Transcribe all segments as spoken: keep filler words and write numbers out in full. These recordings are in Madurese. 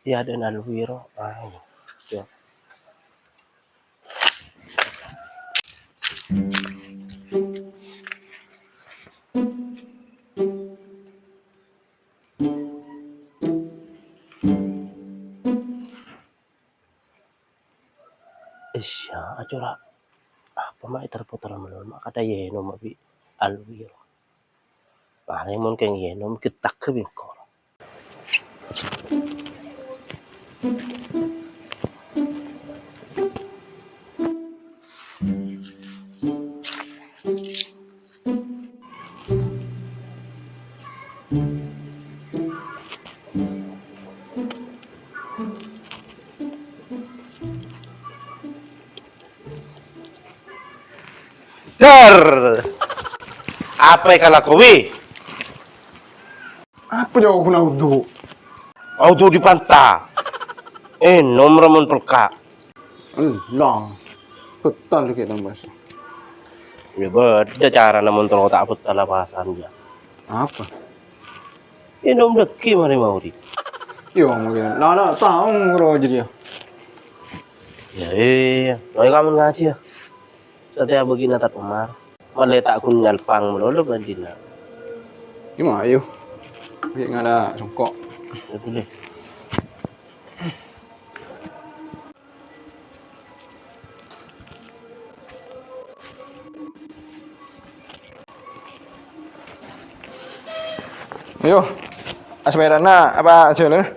Iyâ, dhân Alwi ro. Ayo. Yo. Isya, acora' apa ma' èter-poter malolo, ma' kadhâ' ènom bi' Alwi ro. Palèng mon kèng ènom, ghettagghâ bi' engko'. Dar! Apa èkalakowi? Apa jâwâbbhâ audu? Audu di panta. Ènom ra mon pelka'. Ella, bhâtal ghi' tambasa. Iyâ, bâdâ carana mon terro ta' bhâtal apasaan, yâ. Apa? Ènom dhâggi' marè maori. Yo, mungkin. Nah, nah, tao ro jârèya. Yâ, iyâ. Ayo, kamu ngajhi, yâ. Satèya bâgina Tat Omar. Malè ta' ghun nyalpang malolo bâdina. Gimana, ayo? Ghi' ngala' songko'. Yâ, boleh. Ayo, asepedana apa jhâlân?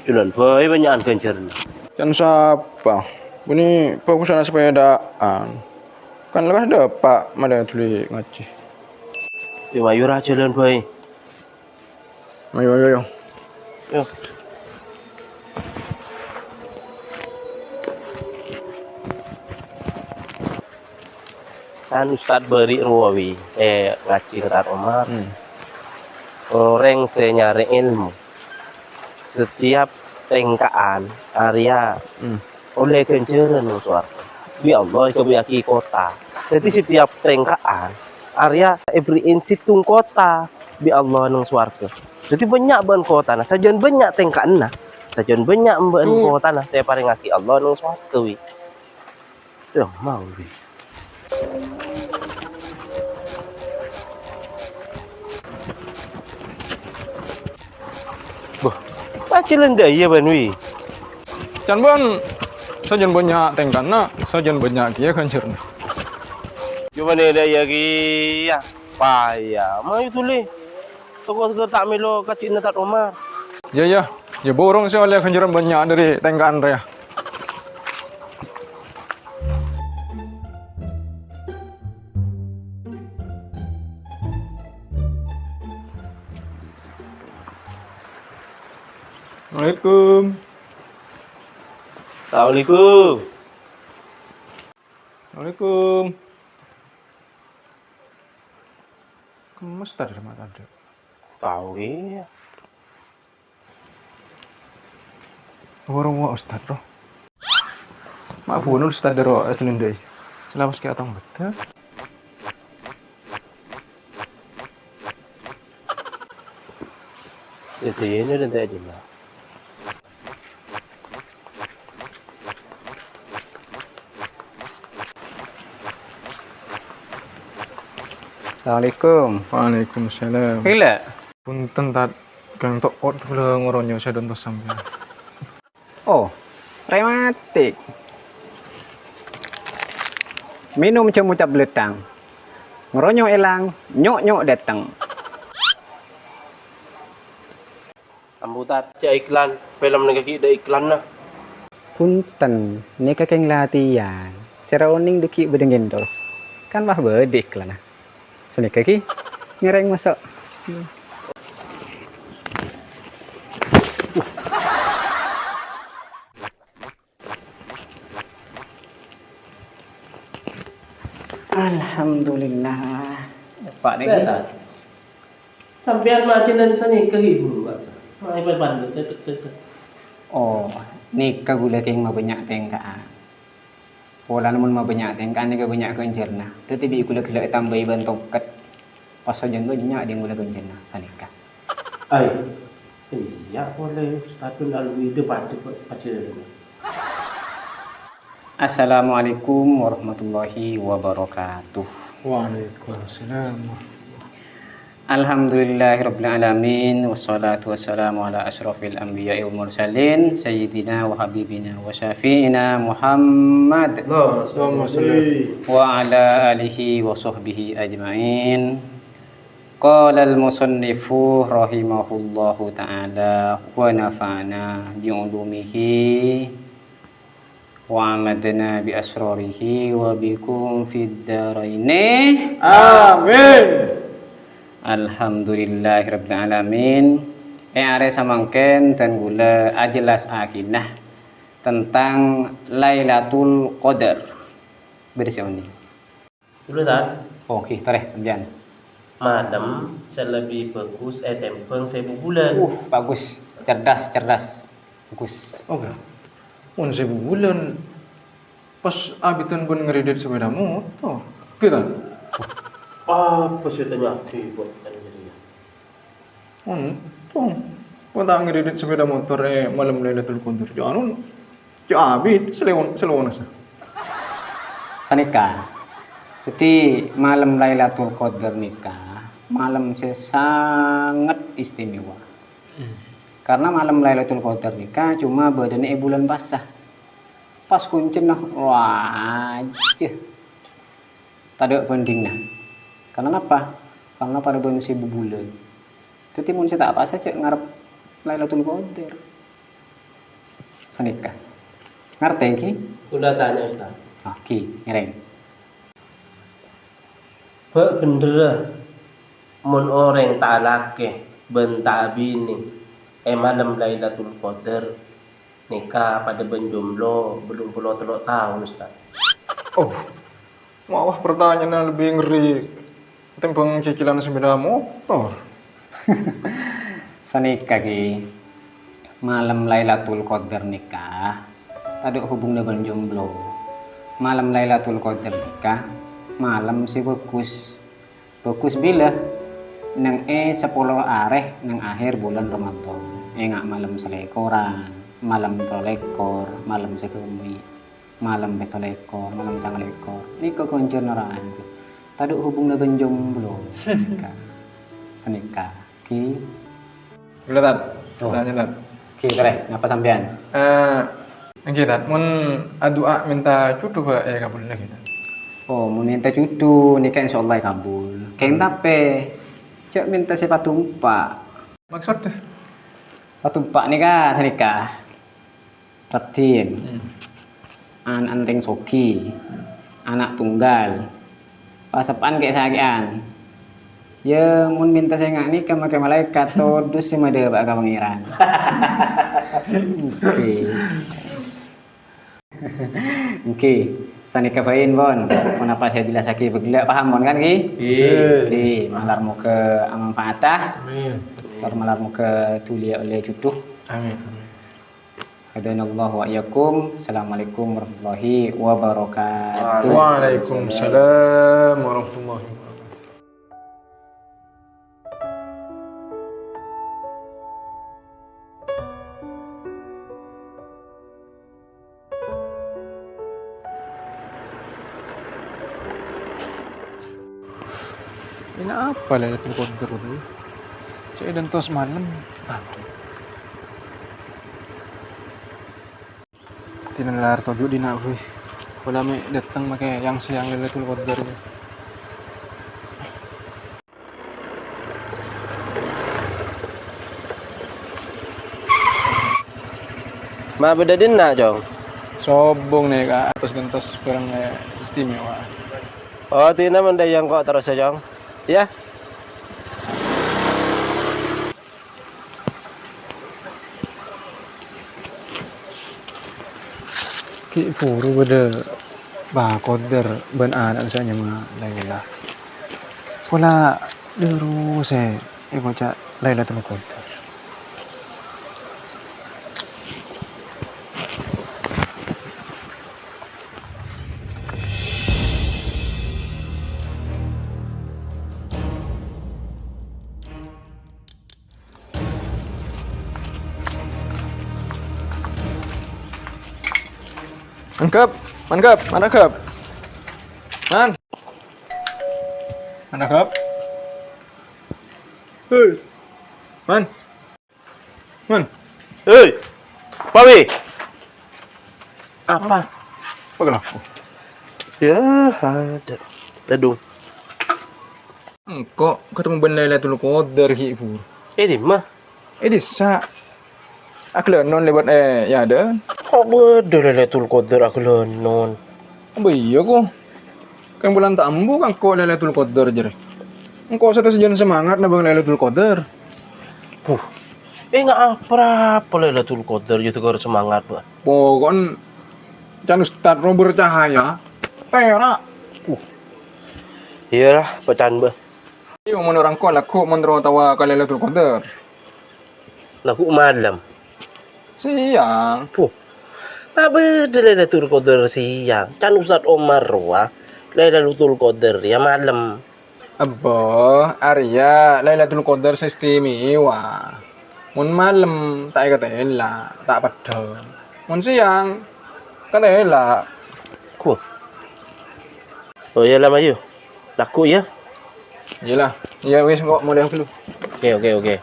Jhâlân bhâi bânnya'an ghânjhârânna. Can sapa? Bânnè bhâghusân asepedaan. Kan lekkas dâpa' malè dhuli ngajhi. Yâ, mayu ra jhâlân bhâi. Ayo, ayo, ayo. Yo. Kan Ustad bâri' rowa wi, eh, ngajhi ka Tat Omar. Hmm. Orèng sè nyarè èlmo, setiap tèngka'an arèya Hmm. ollè ghânjhârân neng sowarghâ. Bi' Allah èkabâgiyâghi kota. Dhâddhi, setiap tèngka'an arèya èberri'in sèttong kota bi' Allah neng sowarghâ. Dhâddhi, bânnya' bân kotana, sajân bânnya' tèngka'anna, sajân bânnya' bân Hmm. kotana sè èparèngaghi Allah neng sowarghâ, wi. Yâ, mau, wi. Bâh, pajhâlân dâ' iyâ bân wi. Can bân, sajân bânnya' tèngka'anna, sajân bânnya' kèya ghânjhârânna. Gimana dâ' iyâ kèya? Paya, mayu dhuli. Toko-toko ta' mèlo kajhi'na Tat Omar. Yâ, yâ. Yâ, burung sè ollè ghânjhârân bânnya' dâri tèngka'an rèya. Assalamualaikum. Assalamualaikum. Assalamualaikum. Kemmes tadâ' ma' tadâ'. Tao, iyâ. Wâ-, wâ-, Ustad, roh. Ma' buno Ustad, roh, eh, dilindai. Selawas kè atong beddhâ. Yâ, dina, dina, dina. Assalamualaikum. Waalaikumsalam. Ghilâ. Punten, Tat. Kèng to' kok ghulâ ngoronyo sè dântong sampèyan. Oh, rematik. Minum jhâmo cableththang. Ngoronyo èlang, nyo'-nyo' dâteng. Ambu, Tat, jhâ' iklan, film nèka ghi' dâ' iklanna. Punten, nèka kèng latèyan. Sèra onèng dâgghi' bâdâ ngendos. Kan wah bâdâ iklanna. Sanèka ghi, ngèrèng maso'. Alhamdulillah. Pak nèka. Beta. Sampèyan majhâlân sanèka ghi, Bu, masa? Mayu pan-, tek, tek, tek, tek. Oh, nèka ghulâ kèng mabânnya' tèngka'an. Polana mon mabânnya' tèngka'an nèka bânnya' ghânjhârânna. Dhâddhi bi' ghulâ ghellâ' ètambâi bân tongket. Pas sajân bânnya' dhing ghulâ ghânjhârânna sanèka. Ay. Iyâ, polè Ustadz alwi dâ' padâ, Pak, pajhâlânna. Assalamualaikum warahmatullahi wabarakatuh. Waalaikumsalam. Alhamdulillahirabbil alamin, wassalatu wassalamu ala asyrafil anbiya'i wal mursalin, sayyidina wa habibina wa syafi'ina Muhammad Allahumma shalli. Wa ala alihi wa sahbihi ajma'in. Qala al-musannifu rahimahullahu ta'ala wa nafa'ana bi ulumihi wa amadana bi asrarihi wa bikum fid daraini. Amin. Alhamdulillahirabbil alamin. È arè samangkèn dân kaulâ ajhellasaghinah tentang Lailatul Qadar. Bâdâ sè onèng. Dulu, Tan. Oh, oke, torè, sampèyan. Malem sè lebbi bhâghus ètèmbhâng sèbu bulân. Uh, bagus. Cerdas, cerdas. Bagus. Oke. Mon sèbu bulân, pas abidhân bân ngredit sepeda motor. Gitu. Apa sè tanya'aghi bân jârèya? Ontong. Kok ta' ngredit sepeda motor è malem Lailatul Qadar. Jâ' anu, jâ' abit, sè lèwon-, sè lowonassa. Sanèka. Dhâddhi, malem Lailatul Qadar nèka malem sè sanget istimewa. Hmm. Karena malem Lailatul Qadar nèka coma bâdâna è bulân pasa. Pas koncèna, wah, ajâ. Tadâ' bhândhingnga. Karna napa? Karna padâ bân sèbu bulân. Dhâddhi, mon sè ta' pasa jâ' ngarep Lailatul Qadar. Sanèka. Ngartè, ènggi? Kaulâ tanya, Ustaz. Oke, ngèrèng. Bâ' bhendherra, mon orèng ta' alakè bân ta' abinè è malem Lailatul Qadar, nèka padâ bân jomblo bâllung polo tello' taon, Ustaz. Oh, malah pertanyaanna lebbi ngerri ketimbang cicilan sepeda motor. Sanèka, Ki. Malem Lailatul Qadar nèka tadâ' hubunganna bân jomblo. Malem Lailatul Qadar nèka malem sè bhâghus. Bhâghus bilâ? Neng è sapolo arè neng akhèr bulân Ramadan. Enga' malem salèkoran, malem tello lèkor, malem saghâmè', malem pètto lèkor, malem sanga lèkor. Nèka ghânjhârânna orèng. Tadâ' hubunganna bân jomblo. Sanèka. Sanèka. Ki. Ghulâ, Tat. Oh. Tanya, Tat. Ki, torè, napa sampèyan? Eh, ènggi, Tat. Mon adu'a mènta judhu bâ' èkabulâ, Tat. Oh, mon mènta judhu, nèka insyaallah èkabul. Kèng tapè, jâ' mènta sè patompa'. Maksodda? Patompa' nèka sanèka. Raddhin. Hmm. An-, anrèng soghi. Ana' tunggal. Paseppa'an kè'-sakè'an. Yâ, mon mènta sè nga' nèka makè malaèkat, todus sè madhâpa'a ka Pangèran. Oke. Oke. Sanèka bhâi, pon. Ponapa sè èjellassaghi bâ' ghellâ' paham, pon, kan, Ki? Iya. Oke. Malar moghâ amanfaat, ah. Amin. Tor malar moghâ dhuli ollè judhu. Amin. Amin. Hadanallahu wa iyyakum. Assalamualaikum warahmatullahi wabarakatuh. Waalaikumsalam warahmatullahi wabarakatuh. Dina apa Lailatul Qadar itu? Saya dan tos malam. Aduh. Dina lar toju' dina gue. Pola me' dâteng make yang-sèyang Lailatul Qadar. Ma' bâdâ dinna', Cong? Sobung nèka, atos-dentos bârâng, eh, istimewa. Oh, tina mendayang kok terus ya, Cong? Ya. Ghi' buru bâdâ Bâ Qadar bân ana'na sè anyama Laila. Pola dhâru sè èkoca' Lailatul Qadar. Mangkep, mangkep, mangkep. Man. Mangkep. Hei. Man. Man. Hei. Pawi. Apa? Apa kenapa? Ya, ada. Aduh. Engko' ketemu bân Lailatul Qadar, ghi', Bu. Eh, di ma? Eh, dissa'. Aghâlânon lèbât, eh, ya, dâ. Kok bâdâ Lailatul Qadar aghâlânon? Abâ iyâ, ko. Kan bulân ta' ambu kan ko' Lailatul Qadar, jârè. Engko' satèya sajân semangat nabâng Lailatul Qadar. Huh. Eh, nga' apa-apa Lailatul Qadar, jâ' tegar semangat, Pak. Pokokna can Ustad ro bercahaya, tèra'. Uh. Iyâ, la, pècan, Pak. Iyâ, mon orèng ko' lagghu' mon terro tawa ka Lailatul Qadar. Lagghu' malem. Siang. Puh. Ma' bâdâ Lailatul Qadar siang. Can Ustad Omar rowa, Lailatul Qadar rèya malem. Ebbâ, arèya Lailatul Qadar sè istimewa. Mon malem, ta' èkatèla', ta' peddhâng. Mon siang, katèla'. Puh. Oh, iyâ, la, mayu. Lagghu', yâ. Iyâ, la. Iyâ, wis, engko' molè ghâllu. Oke, oke, oke.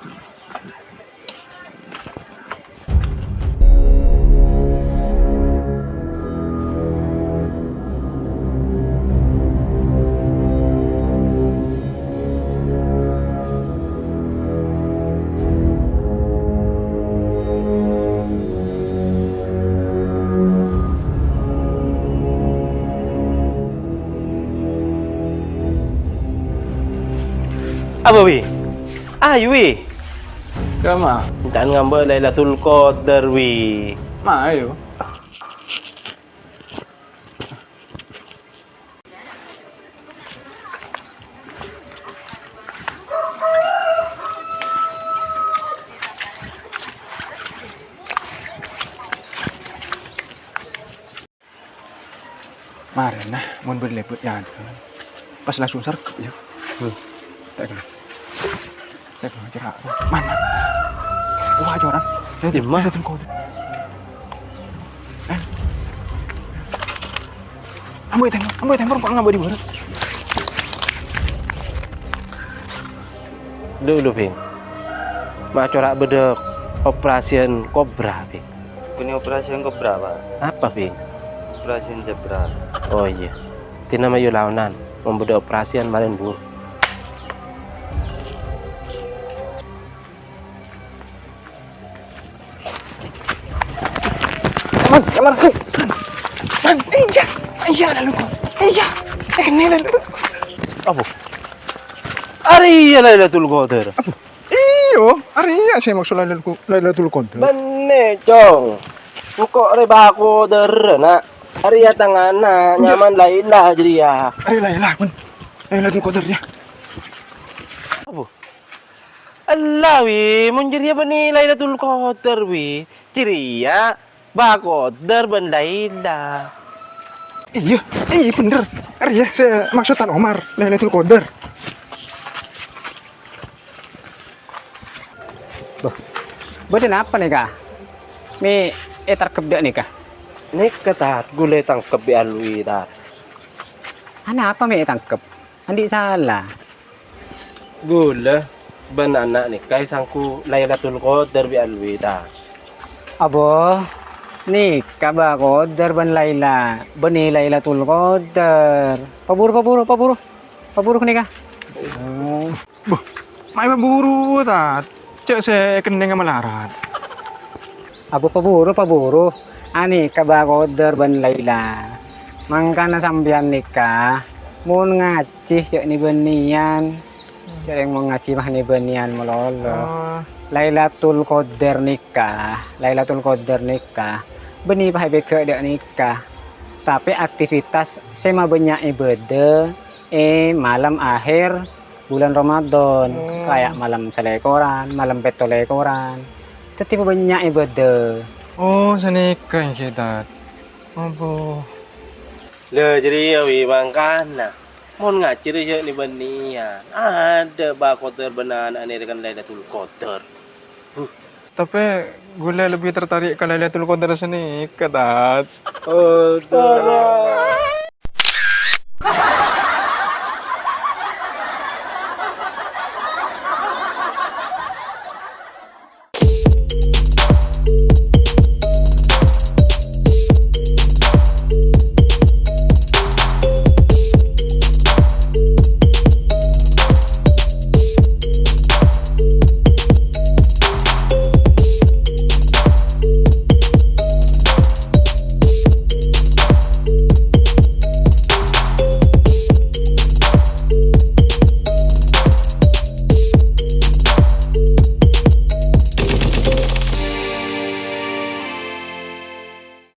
Apa, Wi? Ayo, Wi. Kemma? Kan ngambâ' Lailatul Qadar, Wi. Ma, ayo. Marèna, mon bâdâ lèbât nyadâ, pas langsung sergep, yâ. Hmm. Ta' kèra. Ta' kèra, cera'. Mana? Wah, joran. Di ma? Lailatul Qadar. Eh. Ambo tèmbhâng, ambo tèmbhâng, kok nggak bâdâ bârâ'? Dulu, Bing. Ma' cora' bâdâ operasian kobra, Bing. Bukan operasi kobra, Pak. Apa, Bing? Operasi zebra. Oh, iyâ. Dina mayu laonan, mon bâdâ operasian marèn, Bu. Aman, aman, aman. Man, iyâ, iyâ, lalu. Iyâ, eh, ini lalu. Apa? Arèya Lailatul Qadar. Apa? Iyâ, arèya sè maksud Lailatul Qu-, Lailatul Qadar. Bânnè, Cong. Engko' rè bâko dârâna. Arèya tangana, nyamana Laila jârèya. Arèya Laila, bân. Lailatul Qadar, yâ. Apa? Ella, Wi, mon jârèya bânnè Lailatul Qadar, Wi. Jârèya Bâ Qadar bân Laila. Iyâ, iyâ, bhender. Arèya sè maksod Tan Omar, Lailatul Qadar. Bâh, bâdâ napa nèka? Mè' ètarghep dâ' nèka? Nèka, Tat, ghulâ ètarghep bi' Alwi, Tat. Anapa mè' ètarghep? Andi' sala. Ghulâ bân ana' nèka èsangghu Lailatul Qadar bi' Alwi, Tat. Abo, nèka Bâ Qadar bân Laila, bânnè Lailatul Qadar. Paburu, paburu, paburu. Paburu nèka. Oh. Bâh, mayu paburu, Tat. Cè' sè èkennengnga malarat. Abo, paburu, paburu. Anèka Bâ Qadar bân Laila. Mangkana sampèyan nèka, mon ngajhi jhâ' nè-bânnèyan. Jhâ' rèng mon ngajhi mah nè-bânnèyan malolo. Oh. Lailatul Qadar nèka, Lailatul Qadar nèka, bânnè pas èpèghâ' dâ' nèka. Tapè aktivitas sè mabânnya' è bâdâ è malem akhèr bulân Ramadan, hmm, kaya' malem salèkoran, malem pètto lèkoran. Dhâddhi pabânnya' è bâdâ. Oh, sanèka ènggi, Tat. Aduh. Lha, jârèya, Wi, mangkana. Mon ngajhi rè jhâ' nè-bânnèyan, adâ' Bâ Qadar bân ana' nèka kan Lailatul Qadar. Huh. Tapè ghulâ lebbi tertarik ka Lailatul Qadar sanèka, Tad. Aduh.